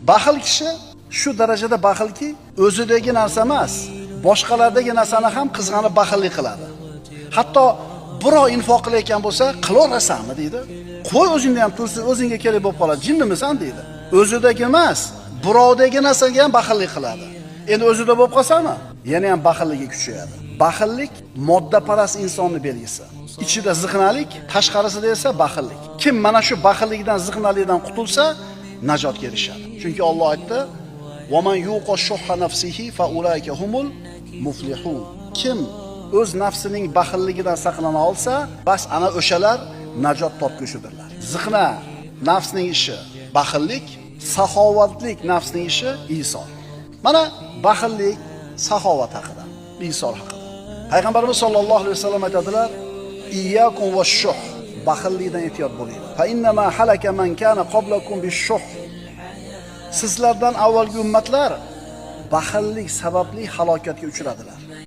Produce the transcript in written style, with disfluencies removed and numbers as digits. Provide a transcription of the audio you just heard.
Baxil kishi shu darajada baxilki, o'zidagi narsa emas, boshqalardagi narsani ham qizg'anib baxillik qiladi. Hatto birov infoq qilayotgan bo'lsa, qilaverasanmi deydi. Qo'y o'zingda ham tursin, o'zingga kerak bo'lib qoladi. Jinnimisan deydi. O'zidagi emas, birovdagi narsaga ham baxillik qiladi. Endi o'zida bo'lib qolsami, yana ham baxilligi kuchayadi. Baxillik moddaparast insonning belgisi. Ichida ziqnalik, tashqarisida esa baxillik. Kim mana shu baxillikdan, ziqnalikdan qutulsa, najotga erishadi. Chunki Alloh aytdi: "Va man yuqa shuhha nafsihi fa ulaika humul muflihun." Kim o'z nafsining baxilligidan saqlana olsa, bas ana o'shalar najot topgushidirlar. Ziqna nafsning ishi baxillik, saxovatlik nafsning ishi isor. Mana baxillik, saxovat haqida, isor haqida. Payg'ambarimiz sollallohu alayhi vasallam aytadilar: "Iyyakum vash-shuh." Baxillikdan ehtiyot bo'linglar. Fa innama halaka man kana qablakum bish-shuh. Sizlardan avvalgi ummatlar baxillik sababli halokatga uchradilar.